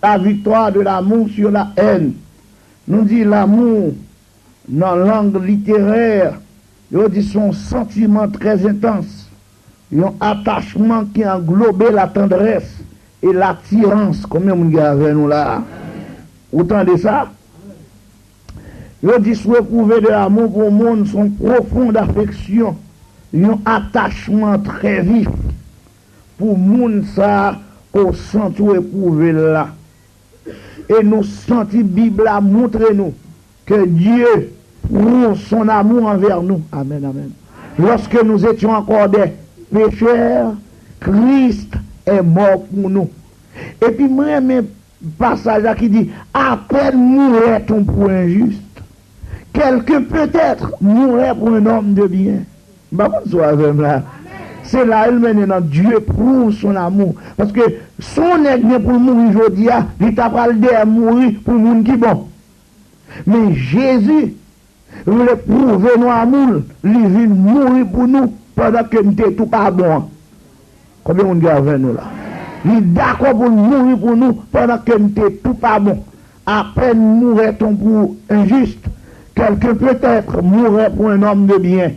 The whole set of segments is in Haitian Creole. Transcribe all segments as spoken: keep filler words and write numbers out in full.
La victoire de l'amour sur la haine. Nou di lanmou nan lang literè, yo di se yon santiman trè entans, yon atachman ki anglobe la tandrès e latirans. Konbyen moun ki avè nou la? Ou tande sa? Yo di se eprouve de l'amour pou moun, se yon pwofond afeksyon, yon atachman trè vif pou moun sa ke w santi w epwouve l la. E nou santi Bib la montre nou que Dieu prouve son amour envers nous. Amen, amen. Lorsque nous étions encore des pécheurs, Christ est mort pour nous. Epi mwen renmen pasaj la ki di, à peine mourrait-on pour un juste, quelqu'un peut-être mourrait pour un homme de bien. M pa konn si w avè m la. Se la l mennen nan Dieu prouve son amour. Paske si yon nèg gen pou l mouri jodi a, li ta pral dèyè mouri pou moun ki bon. Men Jezi vle pwouve nou amou l, li vin mouri pou nou pandan ke n te tou pa bon an. Konbyen moun ki avè nou la? Li dakò pou l mouri pou nou pandan ke n te tou pa bon. À peine mourrait-on pour un juste, quelqu'un peut-être mourrait pour un homme de bien.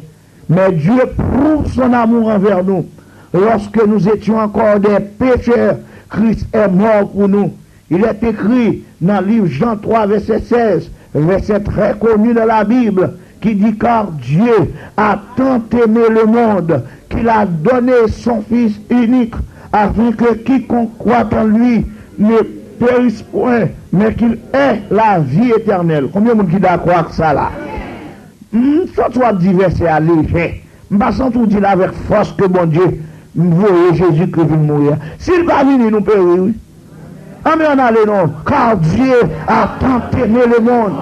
Mais Dieu prouve son amour envers nous. Lorsque nous étions encore des pécheurs, Christ est mort pour nous. Il est écrit dans le livre Jean trois, verset seize, verset très connu dans la Bible, qui dit, car Dieu a tant aimé le monde qu'il a donné son Fils unique, afin que quiconque croit en lui ne périsse point, mais qu'il ait la vie éternelle. Konbyen moun ki dakò ak sa la? M santi w ap di vèsè a lejè. M pa santi w di l avèk fòs ke Bondye voye Jezikri vin mouri a. Si l pa vini, nou peri, wi. Ann, ann ale non. Car Dieu a tant aimé le monde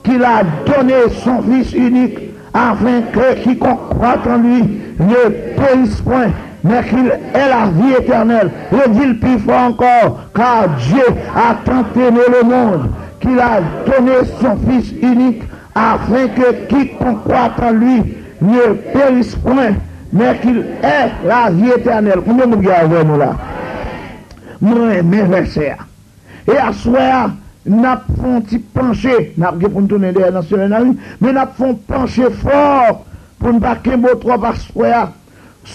qu'il a donné son Fils unique, afin que quiconque croit en lui ne périsse point, mais qu'il ait la vie éternelle. Redil pi fò ankò. Car Dieu a tant aimé le monde qu'il a donné son Fils unique, afin que quiconque croit en lui ne périsse point, mais qu'il ait la vie éternelle. Konbyen moun ki avè nou la? Mwen renmen vèsè a. E aswè a, n ap fè yon ti panche, n ap gen pou n tounen dèyè nan semèn nan, wi, men n ap fè yon panche fò pou n pa kenbe w twòp aswè a.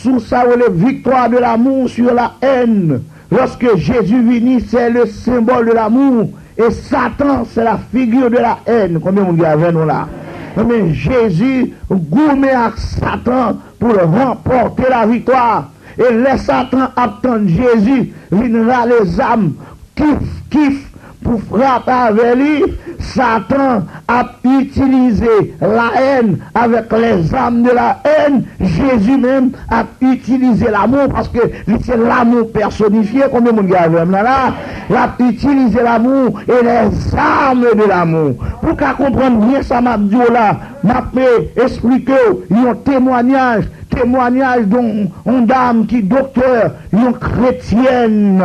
Sou sa yo rele victoire de l'amour sur la haine. Lorsque Jésus vini, c'est le symbole de l'amour. Et Satan, c'est la figure de la haine. Konbyen moun ki avè nou la? Ebyen, Jezi goumen ak Satan pou l ranpòte laviktwa. E lè Satan ap tann Jezi vin rale zam, kif kif, pou frape avè li, Satan ap itilize la haine avec les armes de la haine, Jezi menm ap itilize lanmou, paske li se lanmou pèsonifye. Konbyen moun ki avè m la la? L ap itilize lanmou et les armes de l'amour. Pou w ka konprann byen sa m ap di w la, m ap, eh, esplike w yon temwanyaj, temwanyaj de yon dam ki doktè, yon kretyèn,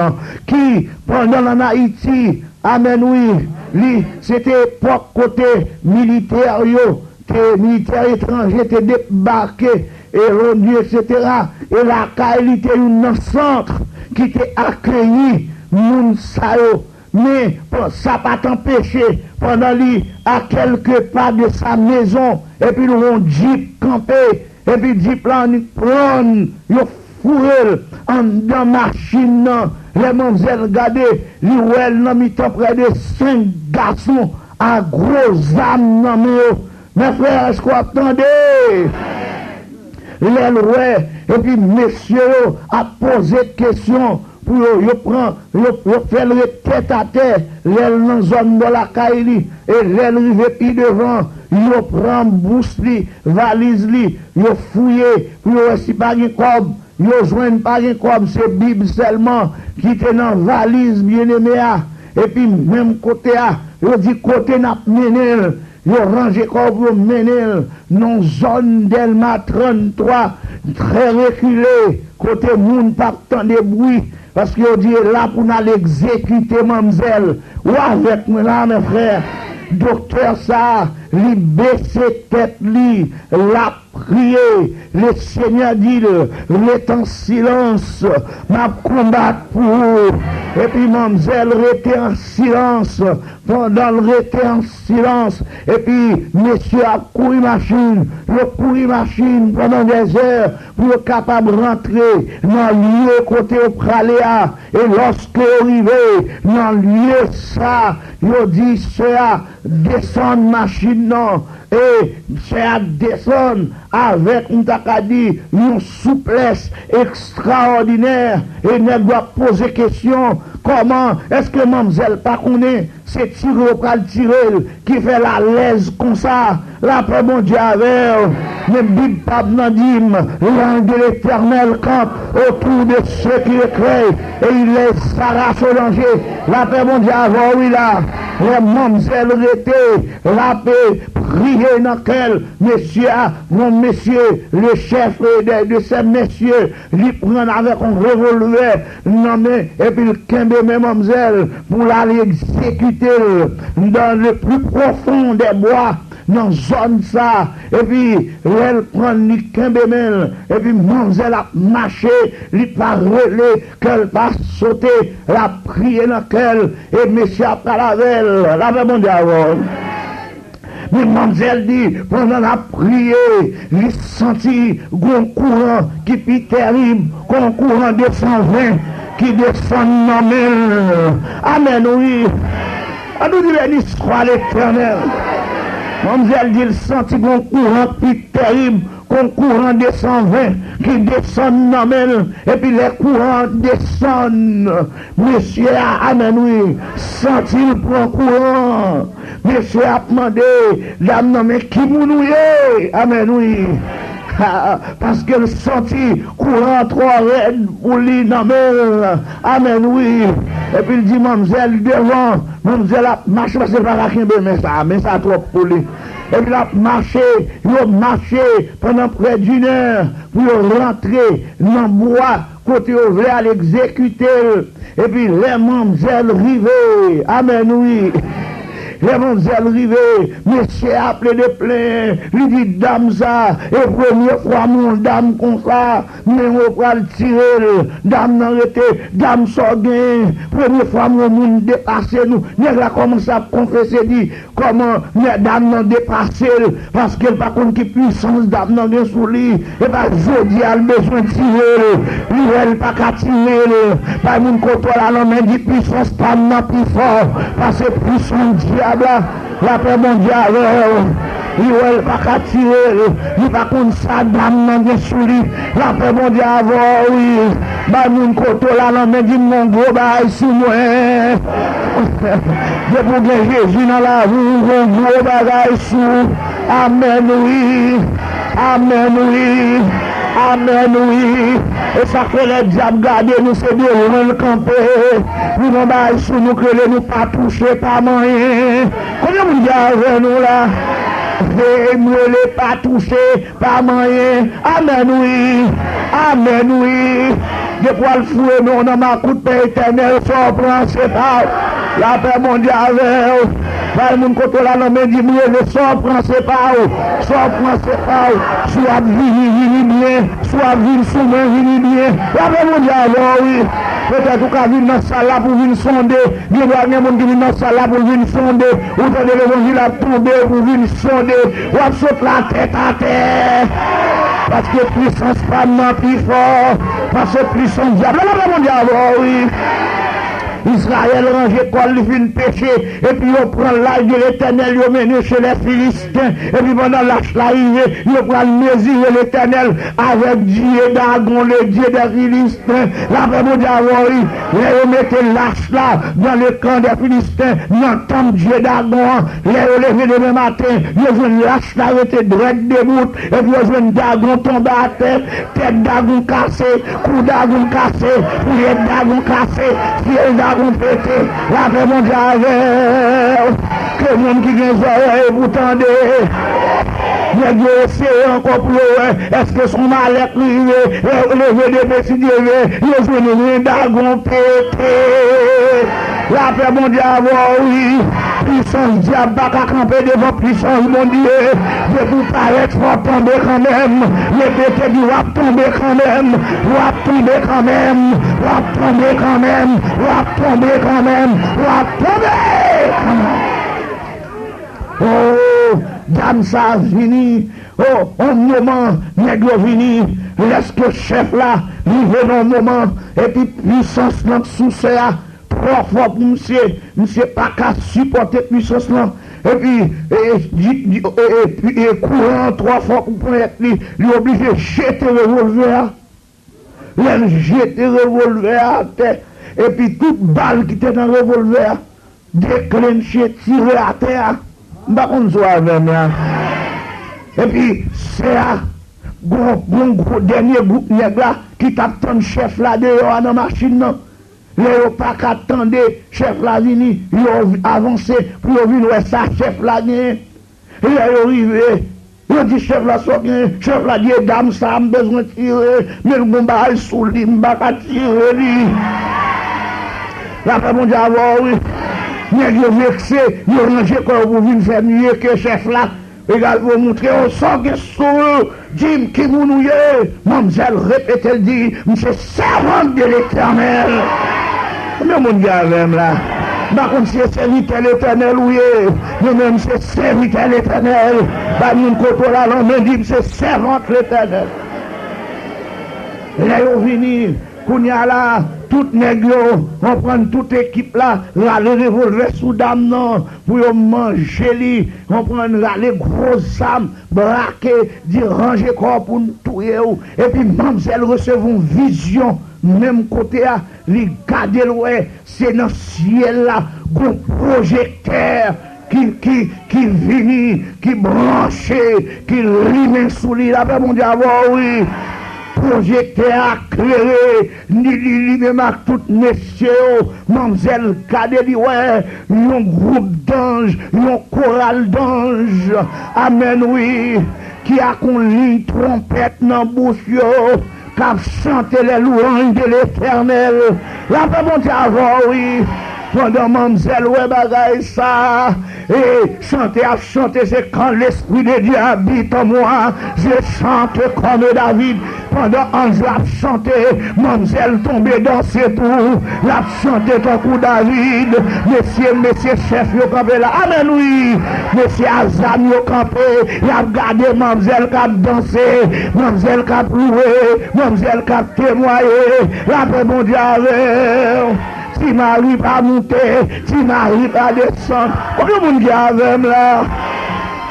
ki pandan l ann Ayiti, amèn wi, li, se te epòk kote militè yo te, militè etranje te debake, e Londres, etsetera, e lakay li te youn nan sant ki te akeyi moun sa yo. Men, bon, sa pa t anpeche, pandan li a kèlke pa de sa maison, epi l wè yon djip kanpe, epi djip la annik pran l, yo foure l anndan machin nan. Lè manzèl gade, li wè l nan mitan prè de senk gason a gwo zam nan men yo. Mè frè, èske w ap tande? Lè l wè, epi mesye yo ap poze kesyon pou yo, yo pran, yo, yo fè l ret tèt atè, lè l nan zòn bò lakay li, e lè l rive pi devan, yo pran bous li, valiz li, yo fouye pou yo wè si pa gen kòb, yo jwenn pa gen kòb, se Bib sèlman ki te nan valiz byeneme a. Epi menm kote a, yo di kote n ap mennen l, yo ranje kò yo pou yo mennen l nan zòn Dèlma tranntwa, trè rekile, kote moun p ap tande bri, paske yo di e la pou n al egzekite manmzèl. Ou avèk mwen la, mè frè? Doktè sa a, li bese tèt li, l ap priye. Le Senyè di l, rete an silans, m ap konbat pou ou. Epi manmzèl rete an silans. Pandan l rete an silans, epi mesye ap kouri machin, yo kouri machin pandan dèzè pou yo kapab rantre nan lye kote yo prale a. E lòske yo rive nan lye sa, yo di sè a desann machin nan. E sè a desann avèk, m ta ka di, yon souplès ekstraòdinè. E nèg yo ap poze kesyon, kòman, èske manmzèl pa konnen se tire yo pral tire l ki fè l alèz konsa? Lapè Bondye avè w. Men Bib pa m nan di m, l'ange de l'Éternel campe autour de ceux qui le craignent et il les arrache au danger. Lapè Bondye avè w, wi la. Lè manmzèl rete, l ap priye nan kè l. Mesye a, yon mesye, le chèf de, de sè mesye, li pran l avèk yon revolvè nan men, epi l kenbe men manmzèl pou l al egzekite l dans le plus profond des bois, nan zòn sa. Epi lè l pran l, li kenbe men l, epi manmzèl ap mache, li pa rele, kè l pa sote, l ap priye nan kè l, e mesye a pral avè l. Lapè Bondye avè w. Men manmzèl di, pandan l ap priye, li santi gon kouran ki pi tèrib, gon kouran de san ven ki desann nan men l. Amèn, wi. An nou di, béni soit l'Éternel. Manmzèl di l santi gon kouran ki pi tèrib, gon kouran de san ven ki desann nan men l. Epi lè kouran an desann, mesye a, amèn wi, santi l pran kouran. Mesye a ap mande dam nan, men ki moun ou ye? Amèn wi. Paske l santi kouran an twò rèd pou li nan men l. Amèn wi. Epi l di manmzèl devan, manmzèl ap mache paske l pa ka kenbe men sa, men sa twòp pou li. Epi l ap mache, yo mache pandan prè d'une heure pou yo rantre nan bwa kote yo vle al egzekite l. Epi lè manmzèl rive, amèn wi. Lè manmzèl rive, mesye a plede plenyen, li di dam sa, e premye fwa m wè yon dam konsa, men yo pral tire l. Dam nan rete, dam sa w genyen, premye fwa m wè yon moun depase nou. Nèg la kòmanse ap konfese di, kòman, men dam nan depase l, paske l pa konn ki pwisans dam nan gen sou li. E pa jodi a l bezwen tire l, li wè l pa ka tire l. Bay moun kote w la nan men, di pwisans pa m nan pi fò pase pwisans dyab la. Lapè Bondye avè w. Li wè l pa ka tire l, li pa konn sa dam nan gen sou li. Lapè Bondye avè w, wi. Bay moun kote w la nan men, di m gon gwo bagay sou mwen. Depi w gen Jezi nan lavi w, gon gwo bagay sou w. Amèn wi. Amèn wi. Amèn wi. E sa k fè lè dyab gade nou, se de lwen l kanpe. Li gon bagay sou nou k rele nou pa touche, pa manyen. Konbyen moun ki avè nou la? Hey, m rele pa touche, pa manyen. Amèn wi. Amèn wi. Depi w al foure men w nan makout, Pè Etènèl, sa w pran se pa w. Lapè Bondye avè w. Bay moun kote w la nan men, di m rele, sa w pran se pa w. Sa w pran se pa w. Si w ap vini, vini byen. Si w ap vin sou mwen, vini byen. Lapè Bondye avè w wi. Petèt ou ka vin nan sal la pou vin sonde. Gen dwa gen moun ki vin nan sal la pou vin sonde. Ou tande levanjil ap tonbe pou vin sonde. W ap sot la tèt atè. Paske pwisans pa m nan pi fò pase pwisans dyab la. Lapè Bondye avè w wi. Izrayèl ranje kò l, li fin peche, epi yo pran lach de Letènèl, yo mennen chez les Philistins. Epi pandan lach la rive, yo pral mezire Letènèl avèk dye Dagon, le dieu des Philistins. Lapè Bondye avè w wi. Lè yo mete lach la dans le camp des Philistins, nan tanp dye Dagon an, lè yo leve demen maten, yo jwenn lach la rete drèt debout, epi yo jwenn Dagon tonbe atè, tèt Dagon kase, kou Dagon kase, poulèt Dagon kase, fyèl Dagon pete. Lapè Bondye avè w. Ke moun ki gen zòrèy pou tande. Nèg yo eseye ankò pou yo wè èske se yon malèk rive, lè yo leve demen, si Dye vle, yo jwenn ren Dagon pete. Lapè Bondye avè w wi. Pisans dyab pa ka kanpe devan pisans Bondye. Depi w parèt, fò w tonbe kanmenm. Repete, di, w ap tonbe kanmenm. W ap tonbe kanmenm. W ap tonbe kanmenm. W ap tonbe kanmenm. W ap tonbe kanmenm. Oh, dam sa vini. Oh, yon moman, nèg yo vini. Lèske chèf la rive nan yon moman, epi pisans lan sou sè a twò fò pou misye. Misye pa ka sipòte pisans lan. Epi, e, e, di- di- e, e, e, kouran an twò fò pou ponyèt li. Li oblije jete revòlvè a. Lè l jete revòlvè a atè, epi tout bal ki te nan revòlvè a deklenche, tire atè a. M pa konn si w avè m la. Epi sè a, gon, gon gwo dènye gwoup nèg la ki t ap tann chèf la deyò a nan machin nan. Lè yo pa ka tande chèf la vini, yo avanse pou yo vin wè sa chèf la genyen. Lè yo rive, yo di chèf la, "Sa w genyen?" Chèf la di, "E dam sa a, m bezwen tire, men l gon bagay sou li, m pa ka tire li." Lapè Bondye avè w, wi. Nèg yo vekse, yo ranje kò yo pou vin fè mye ke chèf la. Egal pou moutre yo sa w gen sou ou. Di m ki moun ou ye. Manmzèl repete l, di, "M se sèvant de Letènèl." Konbyen moun ki avè m la? M pa konn si se sèvitè Letènèl ou ye. Mwen menm se sèvitè Letènèl. Bay moun kote w la lanmen, di, "M se sèvant Letènèl." Lè yo vini, kounye a la, tout nèg yo, konprann, tout ekip la rale revòlvè sou dam nan pou yo manje li, konprann, rale gwo zam, brake, di, "Ranje kò w pou n touye w." Epi manmzèl resevwa yon vizyon, menm kote a, li gade l wè, se nan syèl la, gon pwojektè ki, ki, ki vini, ki branche, ki limen sou li. Lapè Bondye avè w, wi. Pwojektè a klere, li, li, li menm ak tout mesye yo. Manmzèl gade, li wè yon gwoup danj, yon koral danj. Amèn, wi. Ki ak yon liy twonpèt nan bouch yo, k ap chante les louanges de Letènèl. Lapè Bondye avè w, wi. Pandan manmzèl wè bagay sa, e chante ap chante, se quand l'Esprit de Dieu habite en moi, je chante comme David. Pandan anj la ap chante, manmzèl tonbe danse tou. L ap chante tankou David. Mesye, mesye chèf yo kanpe la. Amèn, wi. Mesye a zam yo kanpe. Y ap gade manmzèl k ap danse, manmzèl k ap louwe, manmzèl k ap temwaye. Lapè Bondye avè w. Ti Mari pa moute, Ti Mari pa desann. Konbyen moun ki avè m la?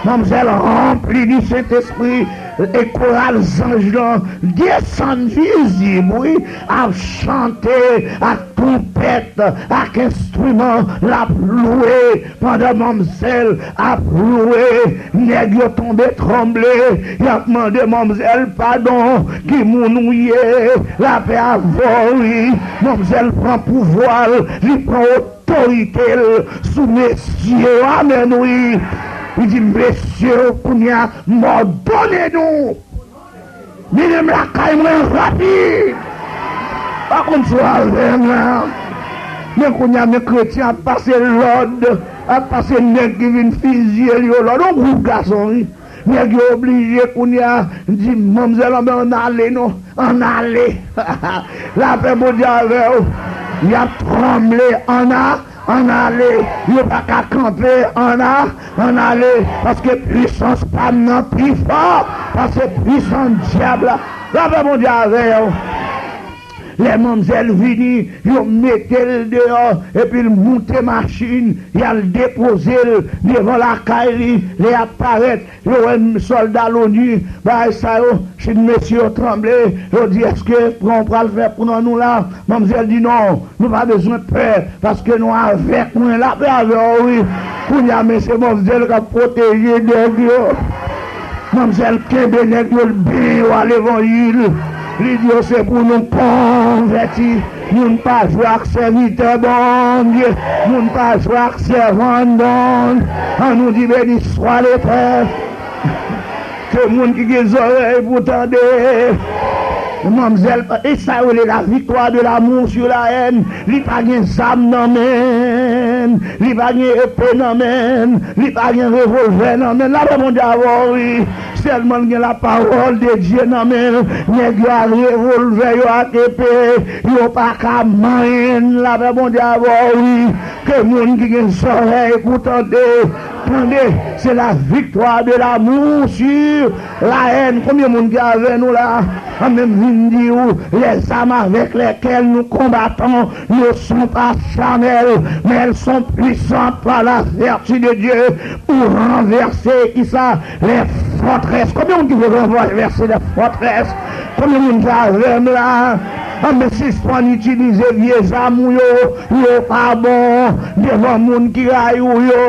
Manmzèl ranpli di Sentespri. E koral zanj lan desann vizib, wi, ap chante ak twonpèt, ak enstriman, l ap louwe. Pandan manmzèl ap louwe, nèg yo tonbe tranble, y ap mande manmzèl padon, "Ki moun ou ye?" Lapè avè w, wi. Manmzèl pran pouvwa l, li pran otorite l sou mesye yo. Amèn, wi. Li di, "Mesye yo, kounye a, m òdone nou. Mennen m lakay mwen rapid." Pa konn si w avè m la. Men kounye a, men kretyen ap pase lòd, ap pase nèg ki vin fizye l yo lòd. Yon gwoup gason, wi. Nèg yo oblije kounye a di manmzèl, "Anben, ann ale non, ann ale." Lapè Bondye avè w. Y ap tranble, ann a, ann ale. Yo pa ka kanpe, ann a, ann ale. Paske pisans pa m nan pi fò pase pisans dyab la. Lapè Bondye avè w. Lè manmzèl vini, yo mete l deyò, epi l moute machin, y al depoze l devan lakay li. Lè y ap parèt, yo wè sòlda loni, bagay sa yo, si mesye yo tranble, yo di, "Èske pran w pral fè pran nou la?" Manmzèl di, "Non, nou pa bezwen pè, paske nou avèk mwen." Lapè avè w, wi. Kounye a, men se manmzèl k ap pwoteje nèg yo. Manmzèl kenbe nèg yo, l benyen yo a levanjil. Li di yo se pou nou konvèti. Moun pa jwe ak sèvitè Bondye. Moun pa jwe ak sèvant Bondye. Ann nou di, "Béni soit l'Éternel." Ke moun ki gen zòrèy pou tande. Manmzèl, e sa yo rele la victoire de l'amour sur la haine. Li pa gen zam nan men. Li pa gen epe nan men l, li pa gen revolvè nan men l. Lapè Bondye avè w, wi. Sèlman l gen lapawòl de Dye nan men l. Nèg yo a revolvè, yo ak epe, yo pa ka manyen l. Lapè Bondye avè w, wi. Ke moun ki gen zòrèy pou tande, tande. C'est la victoire de l'amour sur la haine. Konbyen moun ki avè nou la? An menm vin di w, les armes avec lesquelles nous combattons ne sont pas charnelles, mais elles sont puissantes par la vertu de Dieu pour renverser, kisa? Les forteresses. Konbyen moun ki vle ranvèse les forteresses? Konbyen moun ki avè m la? Anben sispann itilize vye zam ou yo, yo pa bon devan moun ki rayi w yo.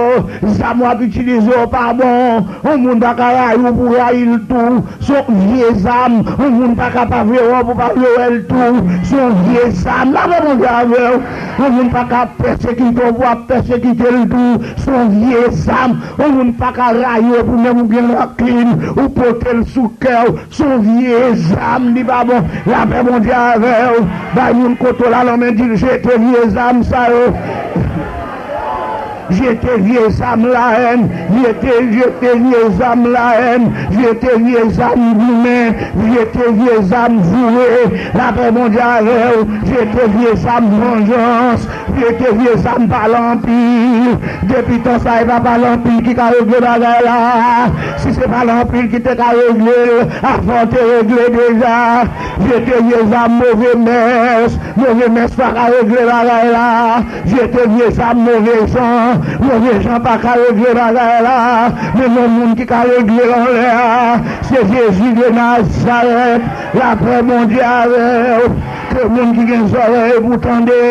Zam w ap itilize yo pa bon. Yon moun pa ka rayi w pou rayi l tou. Se yon vye zam. Yon moun pa ka pa vle wè w pou pa vle wè l tou. Se yon vye zam. Lapè Bondye avè w. Yon moun pa ka pèsekite w pou ap pèsekite l tou. Se yon vye zam. Yon moun pa ka rayi w pou menm ou gen rankin, ou pote l sou kè w. Se yon vye zam, li pa bon. Lapè Bondye avè w. Bay moun kote w la lanmen, di l jete vye zam sa yo. Jete vye zam la haine, jete, jete vye zam la haine, jete vye zam goumen, jete vye zam voure. Lapè Bondye avè w, jete vye zam vanjans, jete vye zam pale anpil. Depi tan sa e pa pale anpil ki ka regle bagay la. Si se pale anpil ki te ka regle l, afè w te regle deja. Jete vye zam move mès, move mès pa ka regle bagay la. Jete vye zam move jan, move jan pa ka regle bagay la. Men yon moun ki ka regle l anlè a, se Jezi de Nazarèt. Lapè Bondye avè w. Ke moun ki gen zòrèy pou tande.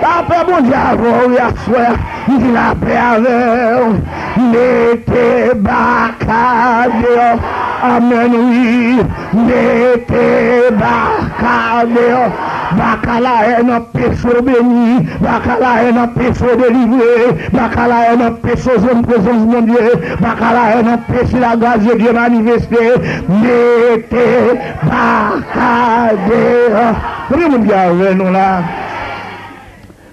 Lapè Bondye avè w, wi, aswè a. M di lapè avè w. Mete baka deyò. Amèn, wi. Mete baka deyò. Baka la haine anpeche w beni. Baka la haine anpeche w delivre. Baka la haine anpeche w jwenn prezans Bondye. Baka la haine anpeche la grâce de Dieu manifeste. Mete baka deyò. Konbyen moun ki avè nou la?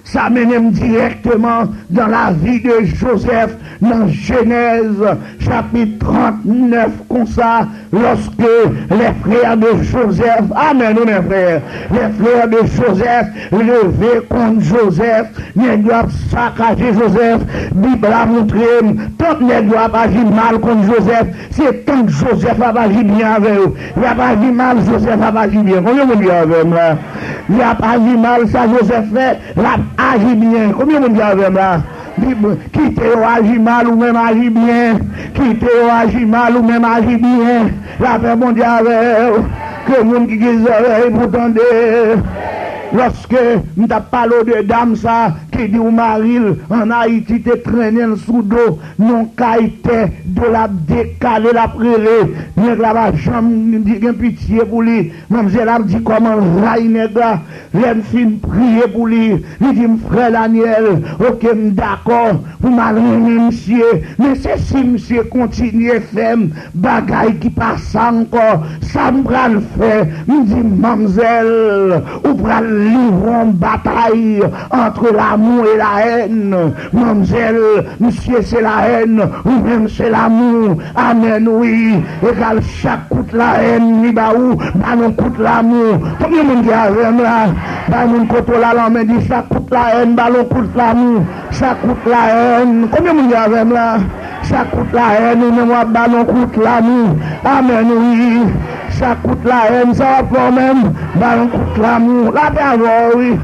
Sa mennen m dirèkteman dans la vie de Joseph, nan Jenèz chapit trannèf konsa, lorsque les frères de Joseph, amèn, wi, mes frères, les frères de Joseph leve kont Joseph, nèg yo ap sakaje Joseph, Bib la montre m, tant nèg yo ap aji mal kont Joseph, se tant Joseph ap aji byen avè yo. Y ap aji mal, Joseph ap aji byen. Konbyen moun ki avè m la? Y ap aji mal, sa Joseph fè, l ap aji byen. Konbyen moun ki avè m la? Li, kite yo aji mal, ou menm aji byen. Kite yo aji mal, ou menm aji byen. Lapè Bondye avè w. Ke moun ki gen zòrèy pou tande. Lòske m t ap pale w de dam sa ki di w mari l ann Ayiti te trennen l sou do nan kay tè, do l ap dekale, l ap rele. Nèg la pa janm gen pitye pou li. Manmzèl ap di kòman l rayi nèg la. Lè m fin priye pou li, li di m, "Frè Daniel, oke, m dakò pou m al renmen misye, men se si misye kontinye fè m bagay ki pa sa ankò, sa m pral fè?" M di, "Manmzèl, ou pral livre yon batay entre l'amour et la haine." Manmzèl, misye se la haine, ou menm se l'amour. Amèn, wi. Egal chak kout la haine li ba ou, ba l yon kout l'amour. Konbyen moun ki avè m la? Bay moun kote w la lanmen, di, "Chak kout la haine, ba l yon kout l'amour." Chak kout la haine. Konbyen moun ki avè m la? Chak kout la haine, ou menm w ap ba l yon kout l'amour. Amèn, wi. Chak kout la haine, sa w ap fè w menm? Ba l yon kout l'amour. Lapè avè w, wi.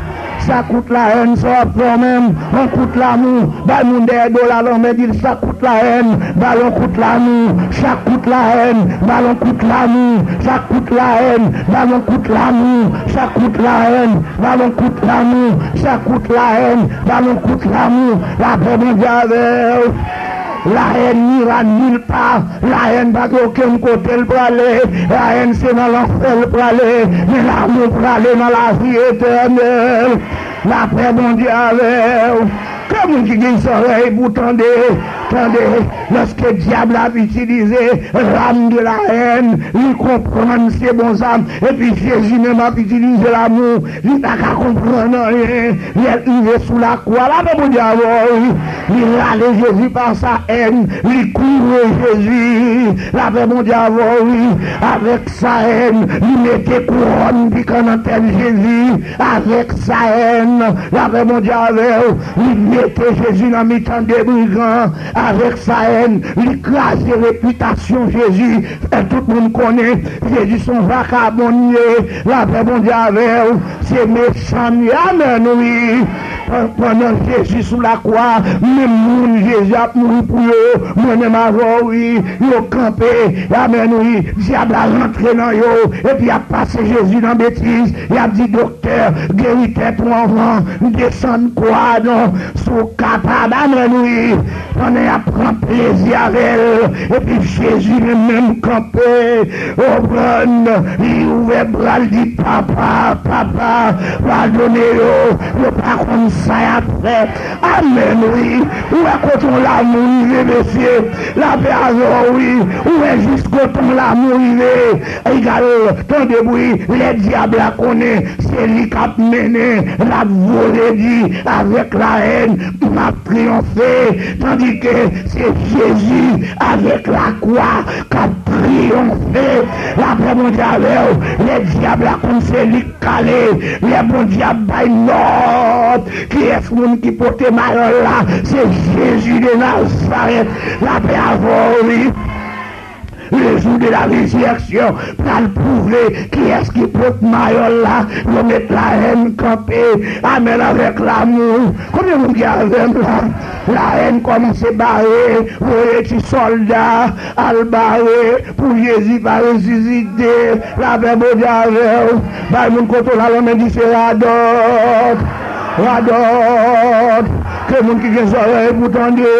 Sa kout la haine, sa w ap fè w menm? Yon kout l'amour. Bay moun dèyè do w la lanmen, di l sa kout la haine, ba l yon kout l'amour. Sa kout la haine, ba l yon kout l'amour. Sa kout la haine, ba l yon kout l'amour. Sa kout la haine, ba l yon kout l'amour. Sa kout la haine, ba l yon kout l'amour. Lapè Bondye avè w. La haine n'ira nulle part. La haine pa gen okenn kote l prale. La haine se nan lanfè l prale. Men l'amour prale nan lavi etènèl. Lapè Bondye avè w. Ke moun ki gen zòrèy pou tande, Tande, lòske dyab la ap itilize lam de la hèn, li konprann se bon zam, epi Jezi menm ap itilize lamou, li pa ka konprann anyen. Lè l rive sou lakwa, lapè Bondye avè w, wi. Li rale Jezi pa sa hèn, li kouvri Jezi. Lapè Bondye avè w, wi. Avèk sa hèn, li mete kouwòn pikan nan tèt Jezi. Avèk sa hèn, lapè Bondye avè w, li mete Jezi nan mitan de brigan. Avèk sa hèn, li kraze repitasyon Jezi. Fè tout moun konnen Jezi se yon vakabon li ye. Lapè Bondye avè w, se mechan li ye. Amèn, wi. Pan-, pandan Jezi sou lakwa, menm moun Jezi ap mouri pou yo, mwen menm avè w, wi, yo kanpe. Amèn, wi. Dyab la rantre nan yo, epi y ap pase Jezi nan betiz. Y ap di, "Doktè, geri tèt ou anvan, desann kwa a non, si w kapab." Amèn, wi. Pandan y ap pran plezi avè l, epi Jezi li menm kanpe, konprann, li ouvè bra l, di, "Papa, papa, padone yo, yo pa konn sa y ap fè." Amèn, wi. Ou wè kote yon lamou rive, mesye? Lapè avè w, wi. Ou wè jis kote yon lamou rive? Egal, tande bri, lè dyab la konnen se li k ap mennen, l ap vole di, "Avèk la hèn, m ap triyonfe." Tandike se Jezi avèk lakwa k ap triyonfe. Lapè Bondye avè w. Lè dyab la konn se li k kale, lè Bondye ap bay nòt, kiyès moun ki pote mayòl la? Se Jezi de Nazarèt. Lapè avè w, wi. Le jour de la résurrection pral pwouve kiyès ki pot mayòl la. Yo met la hèn kanpe. Amèn, avèk lamou. Konbyen moun ki avè m la? La hèn kòmanse bare, voye ti sòlda al bare pou Jezi pa resisite. Lapè Bondye avè w. Bay moun kote w la lanmen, di, "Se radòt." Radòt. Ke moun ki gen zòrèy pou tande.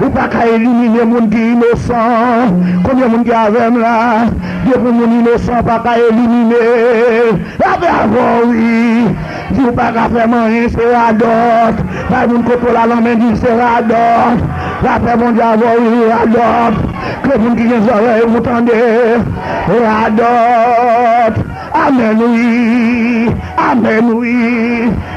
Ou pa ka elimine moun ki inosan. Konbyen moun ki avè m la? Depi yon moun inosan pa ka elimine. Lapè avè w, wi. Di, "Ou pa ka fè m anyen, se radòt." Bay moun kote w la lanmen, di, "Se radòt." Lapè Bondye avè w, wi, radòt. Ke moun ki gen zòrèy pou tande. Radòt. Amèn, wi. Amèn, wi.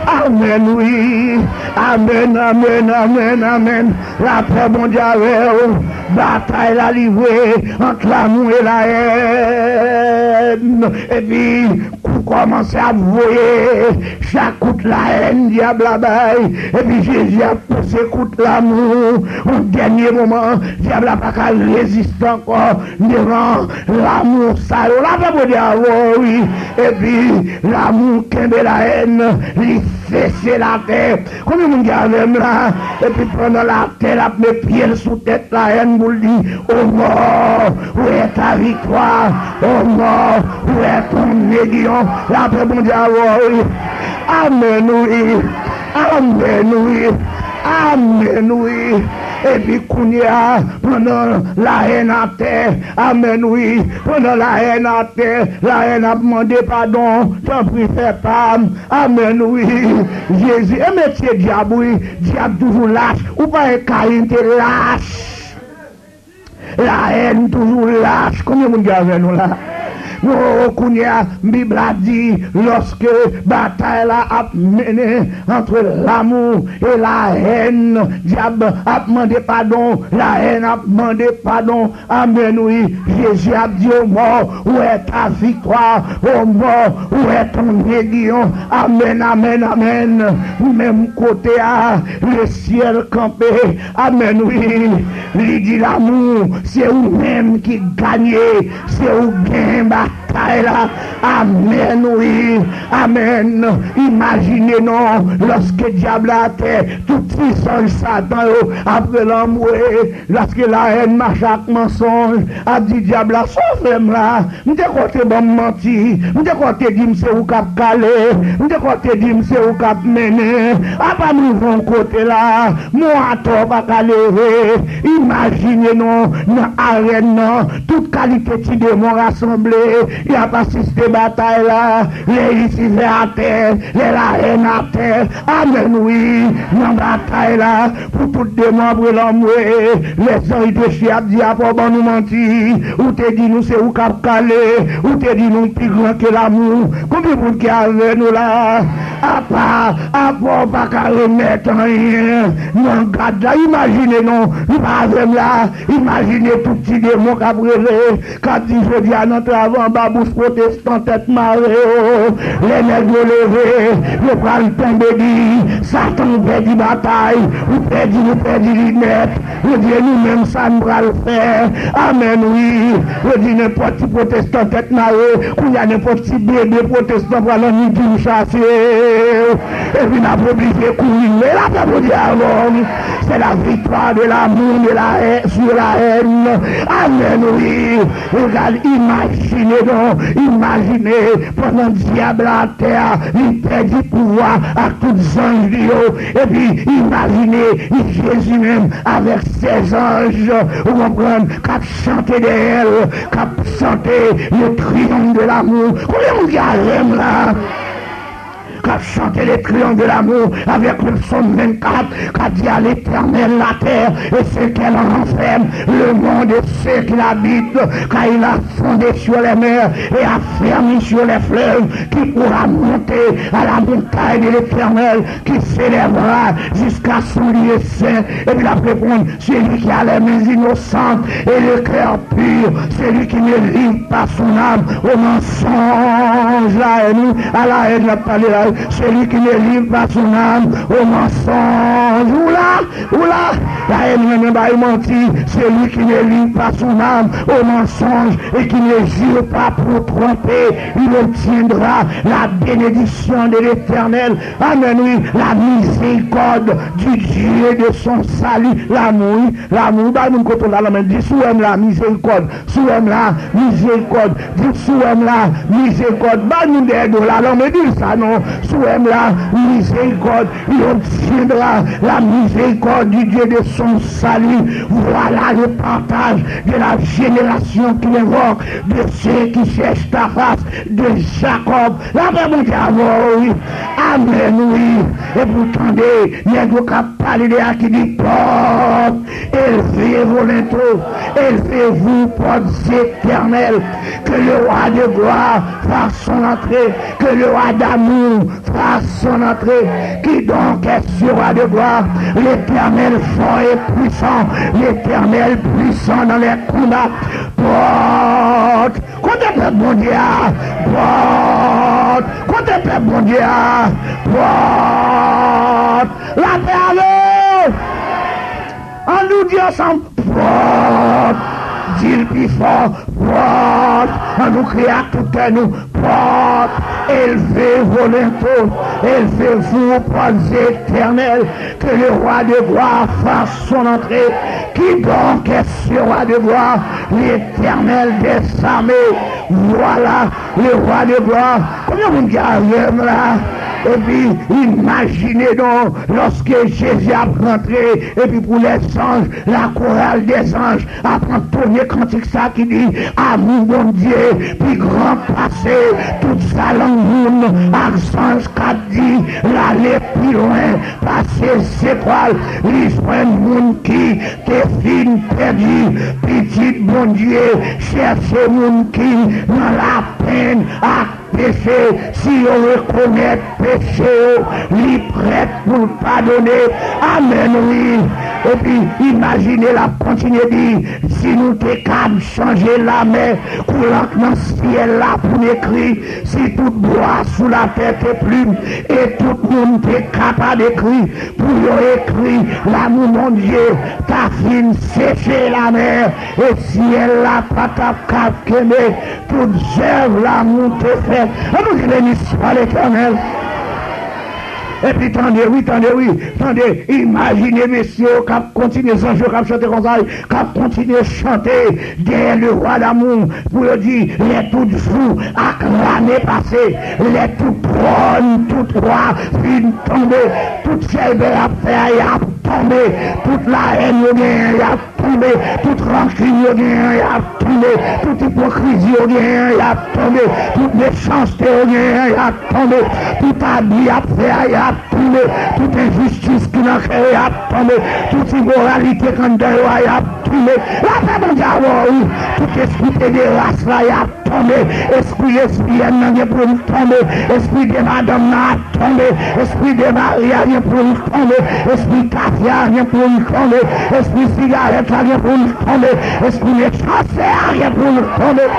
Amèn, wi. Amèn, amèn, amèn, amèn. Lapè Bondye avè w. Batay la livre ant lamou e la hèn. Epi, kou kòmanse ap voye. Chak kout la hèn dyab la bay. Epi Jezi ap pouse kout lamou. Yon dènye moman, dyab la pa ka reziste ankò devan lamou sa yo. Lapè Bondye avè w, wi. Epi lamou kenbe la hèn, li fese latè. Konbyen moun ki avè m la? Epi pandan latè l ap met pye l sou tèt la hèn pou l di, "O mò, où est ta victoire? O mò, où est ton aiguillon?" Lapè Bondye avè w, wi. Amèn, wi. Amèn, wi. Amèn, wi. Epi kounye a, pandan la hèn atè, amèn, wi. Pandan la hèn atè, la hèn ap mande padon, tanpri fè pa m. Amèn, wi. Jezi, e metye dyab, wi. Dyab toujou lach. Ou pa wè Kayen te lach. La hèn toujou lach. Konbyen moun ki avè nou la? Non, kounye a, Bib la di, lòske batay la ap mennen ant lamou e la hèn, dyab ap mande padon, la hèn ap mande padon. Amèn, wi. Jezi ap di, "O mò, où est ta victoire? O mò, où est ton aiguillon?" Amèn, amèn, amèn. Menm kote a, lesyèl kanpe. Amèn, wi. Li di, "Lamou, se ou menm ki ganye, se ou genyen batay la." Amèn, wi. Amèn. Imajine non, lòske dyab la atè, tout ti zanj Satan yo ap rele anmwe. Lòske la hèn mache ak mansonj, ap di dyab la, "Sa w fè m la? M te kwè w te ban m manti. M te kwè w te di m se ou k ap kale. M te kwè w te di m se ou k ap mennen. Apa m rive yon kote la, mwen atò pa ka leve." Imajine non, nan arèn nan, tout kalite ti demon rasanble. Y ap asiste batay la, lè Lisifè atè, lè lahèn atè. Amèn, wi, nan batay la, pou tout demon ap rele anmwe, lè zanj de che ap di, apa w ban nou manti, ou te di nou se ou k ap kale, ou te di nou pi gran ke lamou. Konbyen moun ki avè nou la? Apa, apa w pa ka remèt anyen nan gad la? Imajine non, nou pa avè m la. Imajine tout ti demon k ap rele, k ap di jodi a nan travè anba bouch pwotestan tèt mare yo. Lè nèg yo leve, yo pral tonbe di, Satan, ou pèdi batay, ou pèdi, ou pèdi li nèt. Yo di, e nou menm sa n pral fè? Amèn, wi. Yo di, nenpòt ti pwotestan tèt mare, kounye a nenpòt ti bebe pwotestan pral annik vin chase w. Epi n ap oblije kouri. Men lapè Bondye avè w. C'est la victoire de l'amour, de la haine, sur la haine. Amèn, wi. Regarde, imajine non, imajine pandan dyab la atè a, li pèdi pouvwa ak tout zanj li yo. Epi imajine Jezi menm avèk sèz anj, ou konprann, k ap chante dèyè l, k ap chante le triomphe de l'amour. Konbyen moun ki avè m la? K ap chante le triomphe de l'amour avec le psaume vingt-quatre, k ap di, à l'Éternel la terre et ce qu'elle renferme, le monde et ceux qui l'habitent, car il a fondé sur les mers et affermi sur les fleuves. Qui pourra monter à la montagne de l'Éternel, qui s'élèvera jusqu'à son lieu saint? Epi l ap reponn, celui qui a les mains innocentes et le cœur pur, celui qui ne livre pas son âme au mensonge. La haine, wi, a la haine n ap pale la, wi. Celui qui ne livre pas son âme au mensonge. Ou la, ou la, la haine renmen bay manti. Celui qui ne livre pas son âme au mensonge et qui ne jure pas pour tromper, il obtiendra la bénédiction de l'Éternel. Amèn, wi. La miséricorde du Dieu de son salut. Lamou, wi. Lamou, wi. Bay moun kote w la, lanmen, di, si w wè m la, mizerikòd. Si w wè m la, mizerikòd. Di, si w wè m la, mizerikòd. Bay moun dèyè do w la, lanmen, di l sa non. Si w wè m la, mizerikòd. Il obtiendra la miséricorde du Dieu de son salut. Voilà le partage de la génération qui l'invoque, de ceux qui cherchent ta face, de Jacob. Lapè Bondye avè w, wi. Amèn, wi. Epi w tande nèg yo k ap pale de a ki di, pòt, élevez vos linteaux, élevez-vous, portes éternelles, que le roi de gloire fasse son entrée, que le roi d'amour fasse son entrée. Qui donc est ce roi de gloire? L'Éternel fort et puissant, l'Éternel puissant dans les combats. Pòt, kote pèp Bondye a? Pòt, kote pèp Bondye a? Pòt, lapè avè w. Ann nou di ansanm, pòt. Di l pi fò, pòt. Ann nou kriye ak tout kè nou, pòt. Élevez vos linteaux, élevez-vous, portes éternelles, que le roi de gloire fasse son entrée. Qui donc est ce roi de gloire? L'Éternel des armées. Voilà le roi de gloire. Konbyen moun ki avè m la? Epi imajine non, lòske Jezi ap rantre, epi pou lèzanj, la chorale des anges ap antone kantik sa ki di, amou Bondye pi gran pase tout sa lanmoun ak zanj k ap di, l ale pi lwen pase zetwal, li jwenn moun ki te fin pèdi. Pitit Bondye chèche moun ki nan lapenn ak peche. Si yo rekonèt peche yo, li prèt pou l padone. Amèn, wi. Epi, imajine l ap kontinye di, si nou te kab chanje lamè kou lank nan syèl la pou n ekri, si tout bwa sou latè te plim, e tout moun te kapab ekri, pou yo ekri, lamou Bondye ta fin seche lamè, e syèl la pa t ap ka kenbe tout zèv lamou te fè. Ann nou di, beni swa Letènèl. Epi tande, wi, tande, wi, tande, imajine mesye yo k ap kontinye, zanj yo k ap chante konsa, k ap kontinye chante, dèyè le roi d'amour, pou yo di, lè tout jou ak lane pase, lè tout twòn, tout wa fin tonbe, tout chèlbè y ap fè a, y ap tonbe. Tout lahèn yo genyen an, y ap tonbe. Tout rankin yo genyen an, y ap tonbe. Tout ipokrizi yo genyen an, y ap tonbe. Tout mechanste yo genyen an, y ap tonbe. Tout abi y ap fè a, y ap tonbe. Tout enjistis ki nan kè yo, y ap tonbe. Tout imoralite k anndan yo a, y ap tonbe. Lapè Bondye avè w, wi. Tout espri pederas la, y ap tonbe. Espri lesbyèn nan gen pou l tonbe. Espri de madanm nan ap tonbe. Espri de mari a gen pou l tonbe. Espri tafya a gen pou l tonbe. Espri sigarèt la gen pou l tonbe. Espri mechanste a gen pou l tonbe.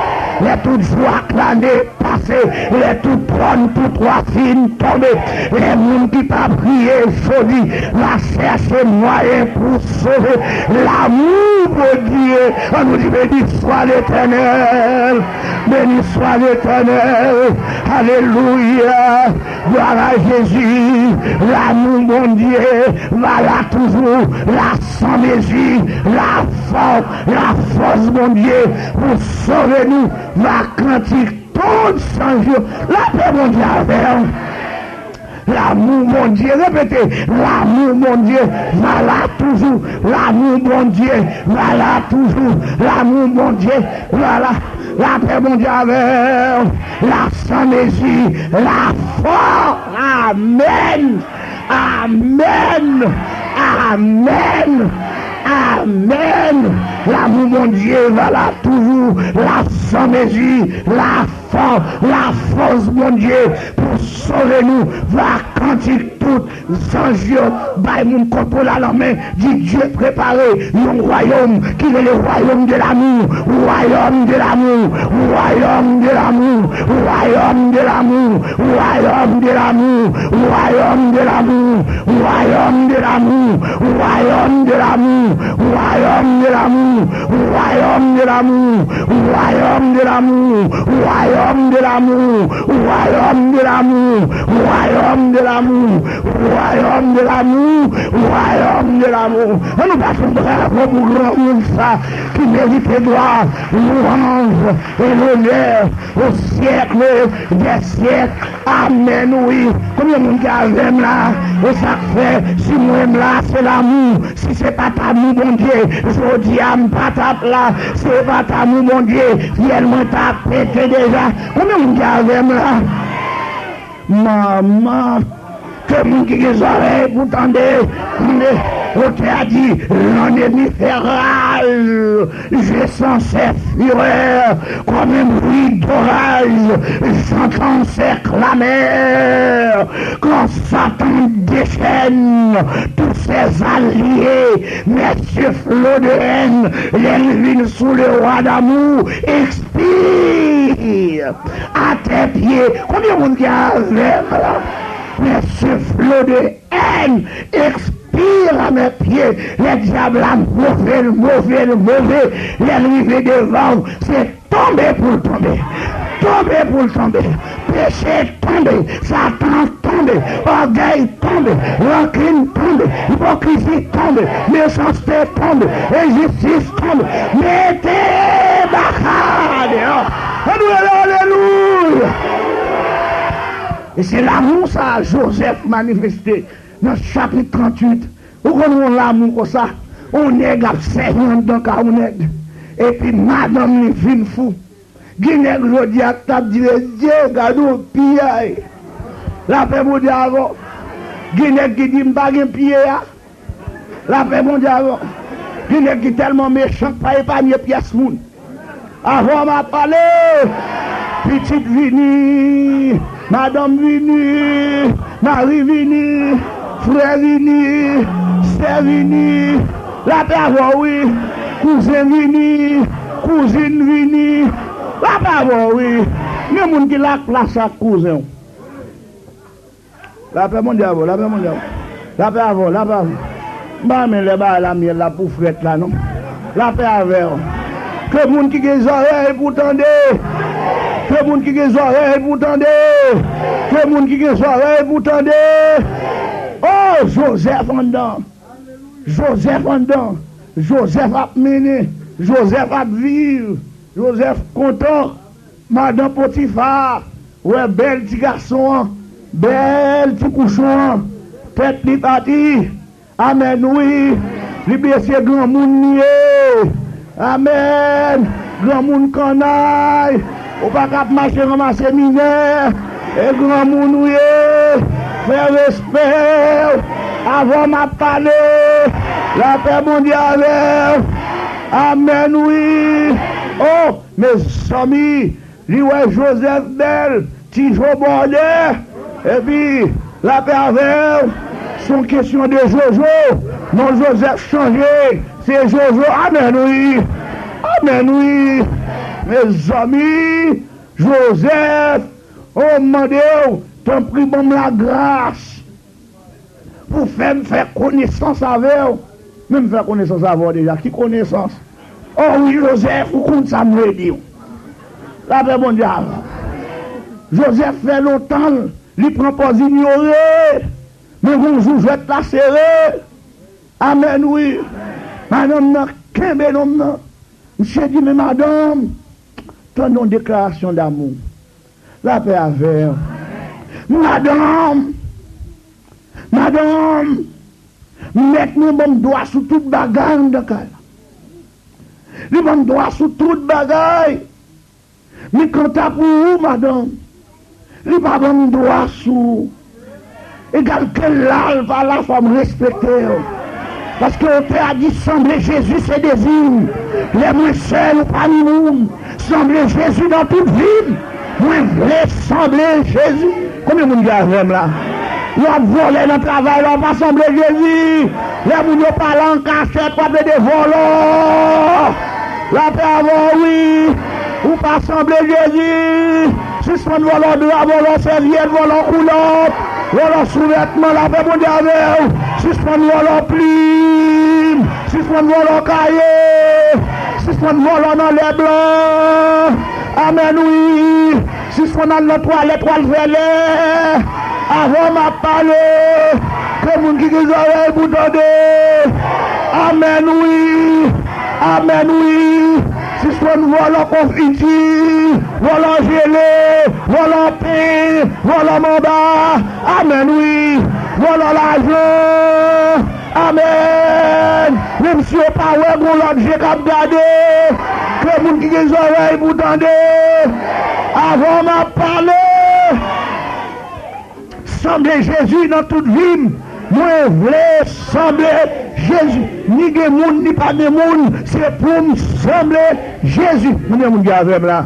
Lè tout jou ak lane pase, lè tout twòn, tout wa fin tonbe, lè moun ki pa priye jodi va chèche mwayen pou sove, lamou Bondye, ann nou di, béni soit l'Éternel, béni soit l'Éternel, alelouya, glwa a Jezi, lamou Bondye va la toujou, la san mezi, la fò, la fòs Bondye pou sove nou, va kantik tout zanj yo. Lapè Bondye avè w. Lamou Bondye, repete, lamou Bondye va la toujou. Lamou Bondye va la toujou. Lamou Bondye va la. Lapè Bondye avè w. La san mezi, la fò. Amèn. Amèn. Amèn. Amèn. Lamou Bondye va la toujou. La san mezi, la fò, lafòs Bondye pou sove nou, va kantik tout zanj yo, bay moun kote w la lanmen, di Dye prepare yon wayòm ki rele wayòm de lamou, wayòm de lamou, wayòm de lamou, wayòm de lamou, wayòm de lamou, wayòm de lamou, wayòm de lamou, wayòm de lamou, wayòm de lamou, wayòm de lamou, wayòm de lamou, wayòm de lamou, wayòm de lamou, wayòm de lamou, wayòm de lamou, wayòm de lamou. Ann nou bat yon bravo pou granmoun sa ki merite glwa, lwanj e lonè au siècle des siècles. Amèn, wi. Konbyen moun ki avè m la? E sa k fè, si mwen m la, se lamou. Si se pa t amou Bondye, jodi a m pa t ap la. Si se pa t amou Bondye, fyèl mwen t ap pete deja. Konbyen moun ki avè m la? Manman, ke moun ki gen zòrèy pou tande, tande. Otè a di, l'ennemi fait rage, je sens ses fureurs, comme un bruit d'orage, j'entends ses clameurs. Quand Satan déchaîne tous ses alliés, mes souffles de haine, lè l vin sou le roi d'amour, expire à tes pieds. Konbyen moun ki avè m la? Mes souffles de haine, expire à mes pieds. Lè dyab la move l, move l, move, lè l rive devan w, se tonbe pou l tonbe. Tonbe pou l tonbe. Peche tonbe. Satan tonbe. Ògèy tonbe. Rankin tonbe. Ipokrizi tonbe. Mechanste tonbe. Enjistis tonbe. Mete baka deyò. Ann rele alelouya. E se lamou sa a Jozèf manifeste nan chapit tranntuit. Ou konn yon lamou konsa, yon nèg ap sèvi anndan kay yon nèg, epi madanm li vin fou. Gen nèg jodi a k t ap di, Bondye, gade yon piyay. Lapè Bondye avè w. Gen nèg ki di, m pa gen pye a. Lapè Bondye avè w. Gen nèg ki tèlman mechan k pa epanye pyès moun. Avan m ap pale, pitit vini, madanm vini, mari vini, frè vini, sè vini. Lapè avè w, wi. Kouzen vini, kouzin vini. Lapè avè w, wi. Gen moun ki laklas ak kouzen w. Lapè Bondye avè w, lapè Bondye avè w. Lapè avè w, lapè avè w. M pa renmen lè bagay la myèl la pou frèt la non. Lapè avè w. Ke moun ki gen zòrèy pou tande. Ke moun ki gen zòrèy pou tande. Ke moun ki gen zòrèy pou tande. O Jozèf anndan. Jozèf anndan. Jozèf ap mennen. Jozèf ap viv. Jozèf kontan. Madan Potifa wè bèl ti gason an, bèl ti kouchon an, tèt li pati. Amèn, wi. Li bese granmoun li ye. Amèn. Granmoun kannay. Ou pa ka ap mache ranmase minè. E granmoun ou ye. Fè respè w. Avan m ap pale. Lapè Bondye avè w. Amèn, wi. Oh, mezanmi. Li wè Jozèf bèl, ti jo bòdè, epi lapè avè w. Se yon kesyon de Jojo. Non Jozèf chanje, se Jojo. Amèn, wi. Amèn, wi. Mezanmi, Jozèf, oh, m mande w, tanpri, ban m lagras pou fè m fè konesans avè w. Men m fè konesans avè w deja. Ki konesans? Oh wi, Jozèf, ou konn sa m vle di w. Lapè Bondye avè w. Jozèf fè lontan li pran pòz inyore. Men yon jou jwèt la sere. Amèn, wi. Madanm nan kenbe nonm nan. Misye di, men madanm, tande yon deklarasyon damou. Lapè avè w. Madanm, madanm, mèt mwen ban m dwa sou tout bagay anndan kay la. Li ban m dwa sou tout bagay. Men kanta pou ou, madanm, li pa ban m dwa sou ou. Egal ke l la, l pa la, fò m respekte w. Paske otè a di, sanble Jezi se dezi m. Lè mwen sèl ou pami moun, sanble Jezi nan tout vi m. Mwen vle sanble Jezi. Konbyen moun ki avè m la? W ap vòlè nan travay la, w pa sanble Jezi. Lè moun yo pale an kachèt, w ap plede vòlò. Lapè avè w, wi. Ou pa sanble Jezi. Sispann vòlò dra, vòlò sèvyèt, vòlò koulòt, vòlò souvètman. Lapè Bondye avè w. Sispann vòlò plim. Sispann vòlò kaye. Sispann vòlò nan lè blan. Amèn, wi. Sispann al nan twalèt, w al fè lè. Avan m ap pale, ke moun ki gen zòrèy pou tande. Amèn, wi. Amèn, wi. Sispann vòlò konfiti, vòlò jele, vòlò pen, vòlò manba. Amèn, wi. Vòlò lajan. Amèn. Menm si yo pa wè, gon lòt je k ap gade. Ke moun ki gen zòrèy pou tande. Avan m ap pale. Sanble Jezi nan tout vi m. Mwen vle sanble Jezi. Ni gen moun, ni pa gen moun, se pou m sanble Jezi. Konbyen moun ki avè m la?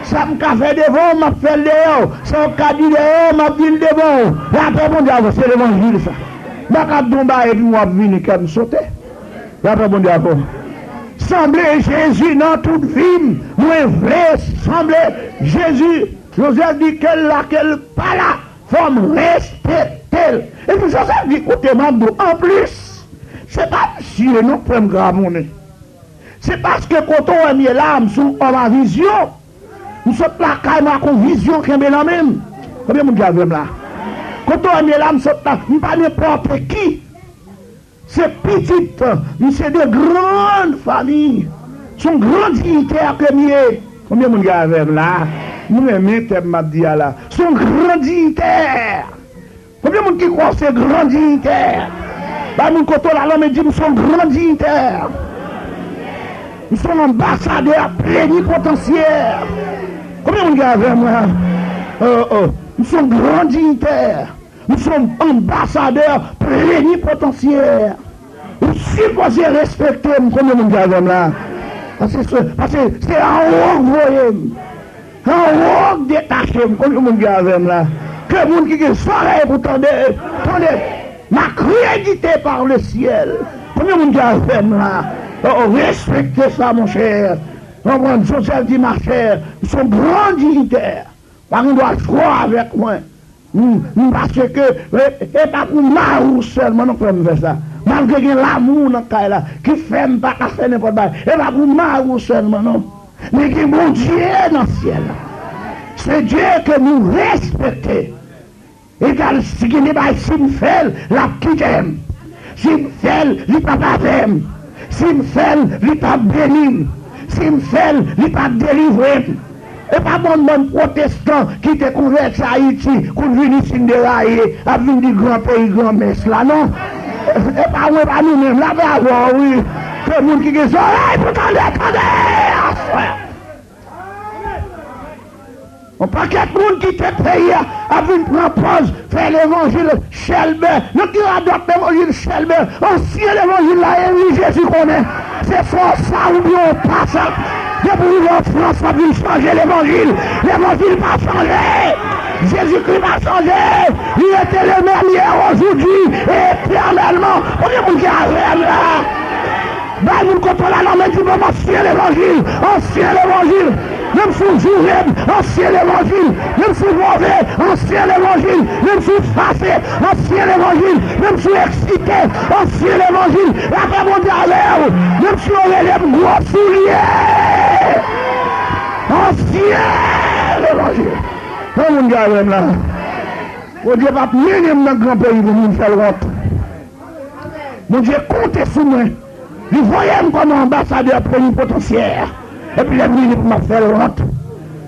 Sa m ka fè devan w, m ap fè l dèyè w. Sa w ka di dèyè w, m ap di l devan w. Lapè Bondye avè w, se levanjil sa. M pa ka di w yon bagay epi w ap vini kè m sote. Lapè Bondye avè w. Sanble Jezi nan tout vi m. Mwen vle sanble Jezi. Jozèf di, ke l la, ke l pa la, fò m respekte l. Epi Jozèf di, koute m ap di w, anplis, se pa misye non, frè m Gramonnen. Se paske kote w wè m ye la, m se yon òm a vizyon. M sot lakay mwen ak yon vizyon kenbe nan men m. Konbyen moun ki avè m la? Kote w wè m ye la, m sot la, m pa nenpòt ki. Se pitit, m se de grann fanmi. Se yon gran diyitè ke m ye. Konbyen moun ki avè m la? M renmen tèm m ap di a la. Se yon gran diyitè. Konbyen moun ki kwè w se gran diyitè? Bay moun kote w la, lanmen di, m se yon gran diyitè. M se yon anbasadè plenipotansyè. Konbyen moun ki avè m la? Oh, oh. M se yon gran diyitè. M se yon anbasadè plenipotansyè. Ou sipoze respekte m. Konbyen moun ki avè m la? Paske se, paske se anwo k voye m. Anwo k detache m. Konbyen moun ki avè m la? Ke moun ki gen zòrèy pou tande, tande. M akredite pa le syèl. Konbyen moun ki avè m la? Oh, oh, respekte sa, monchè. Konprann, Jozèf di, machè, m se yon gran diyitè. Pa gen dwa jwe avèk mwen. M, m, paske, e, e pa pou mari w sèlman non, frè m, fè sa. Malgre gen lanmou nan kay la, ki fè m pa ka fè nenpòt bagay. E pa pou mari w sèlman non. Men gen Bondye nan syèl la. Se Dye ke nou respekte. Egal, si gen de bagay, si m fè l, l ap kite m. Si m fè l, li p ap avè m. Si m fè l, li p ap beni m. Si m fè l, li p ap delivre m. E pa bann, bann pwotestan ki te konvèti Ayiti, konn vin isit deraye, ap vin di gran peyi, gran mès la, non. E pa mwen, pa nou menm. Lapè avè w, wi. Ke moun ki gen zòrèy pou tande, tande aswè. Yon pakèt moun kite peyi a ap vin pran pòz fè levanjil chèlbè. Nan ki radòt levanjil chèlbè? Ansyen levanjil la, e wi, Jezi konnen. Se swa sa oubyen w pa sa. Depi w rive an Frans, w ap vin chanje levanjil. Levanjil pa chanje. Jezikri pa chanje. Li rete le menm yè, ojodi, e etènèlman. Konbyen moun ki avè m la? Bay moun kote w la, nan men, di, ban m ansyen levanjil, ansyen levanjil. Menm si w joure m, ansyen levanjil. Menm si w move, ansyen levanjil. Menm si w fache, ansyen levanjil. Menm si w eksite, ansyen levanjil. Lapè Bondye avè w. Menm si yo rele m gwo soulye, ansyen levanjil. Nan moun ki avè m la. Bondye p ap mennen m nan gran peyi pou moun fè l wont. Bondye konte sou mwen. Li voye m kòm anbasadè plenipotansyè. Epi lè m vini pou m ap fè wont,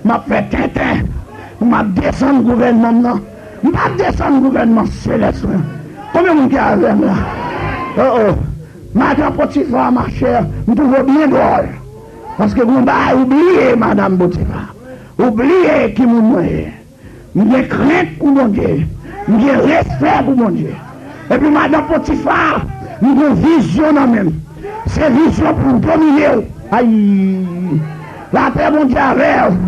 m ap fè tenten, pou m ap desann gouvènman m nan. M p ap desann gouvènman selès mwen. Konbyen moun ki avè m la? Oh, oh. Madan Potifa, machè, m twouve w byen dwòl. Paske gon bagay ou bliye, madan Potifa. Ou bliye ki moun mwen ye. M gen krent pou Bondye. M gen respè pou Bondye. Epi madan Potifa, m gen vizyon nan men m. Se vizyon pou m domine w. Ay! Lapè Bondye avè w.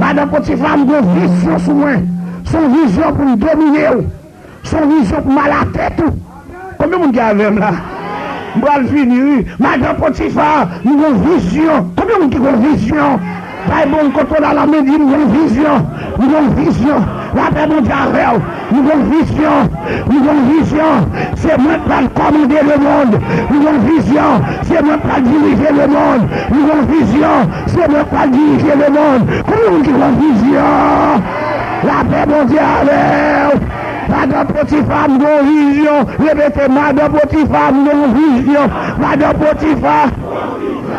Madan Potifa, m gen vizyon sou mwen. Se yon vizyon pou m domine w. Se yon vizyon pou m al atè tou. Konbyen moun ki avè m la? M pral fini, wi. Madan Potifa, m gon vizyon. Konbyen moun ki gon vizyon? Bay bon kote w la, nan men, di, m gon vizyon. M gon vizyon. Lapè Bondye avè w. M gon vizyon. M gon vizyon. Se mwen k pral kòmande lemonn. M gon vizyon. Se mwen k pral dirije lemonn. M gon vizyon. Se mwen k pral dirije lemonn. Konbyen moun ki gon vizyon? Lapè Bondye avè w. Madan Potifa, m gon vizyon. Repete, madan Potifa, m gon vizyon. Madan Potifa,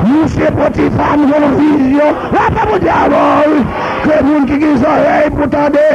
mesye Potifa, m gon vizyon. Lapè Bondye avè w, wi. Ke moun ki gen zòrèy pou tande,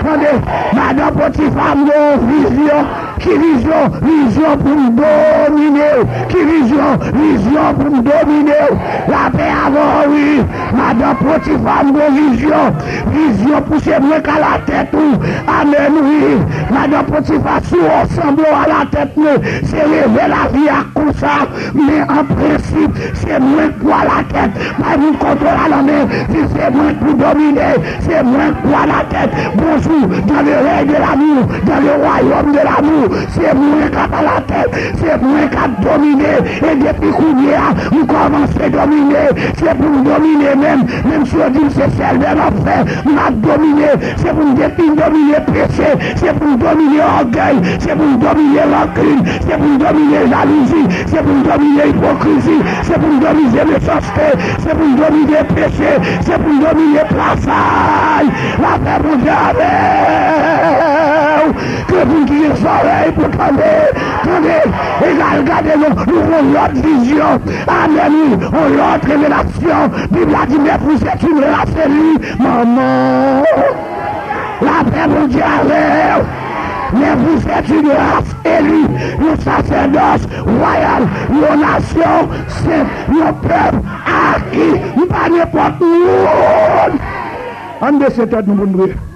tande. Madan Potifa, m gon vizyon. Ki vizyon? Vizyon pou m domine w. Ki vizyon? Vizyon pou m domine w. Lapè avè w, wi. Madan Potifa, m gon vizyon. Vizyon pou se mwen k alatèt ou. Amèn, wi. Madan Potifa, si w sanble w alatèt mwen, se reve lavi a konsa. Men an prensip, se mwen k pou alatèt. Bay moun kote w la nan men, di, se mwen k pou domine. Se mwen k pou alatèt. Bonjou, dans le règne de l'amour, dans le royaume de l'amour. Se mwen k ap alatèt. Se mwen k ap domine. E depi kounye a, m kòmanse domine. Se pou m domine menm. Menm si yo di m se sèlbè m ap fè, m ap domine. Se pou m depi m domine peche. Se pou m domine ògèy. Se pou m domine rankin. Se pou m domine jalouzi. Se pou m domine ipokrizi. Se pou m domine mechanste. Se pou m domine peche. Se pou m domine plasay. Lapè Bondye avè w. Ke moun ki gen zòrèy pou tande, tande. E al gade yon, yon lòt vizyon. Amèn, wi. Yon lòt revelasyon. Bib la di, mais vous êtes une race élue. Manman. Lapè Bondye avè w. Mais vous êtes une race élue, yon sasèdòs wayal, yon nasyon sent, yon pèp aki. M pa nenpòt moun. Ann bese tèt nou pou n priye.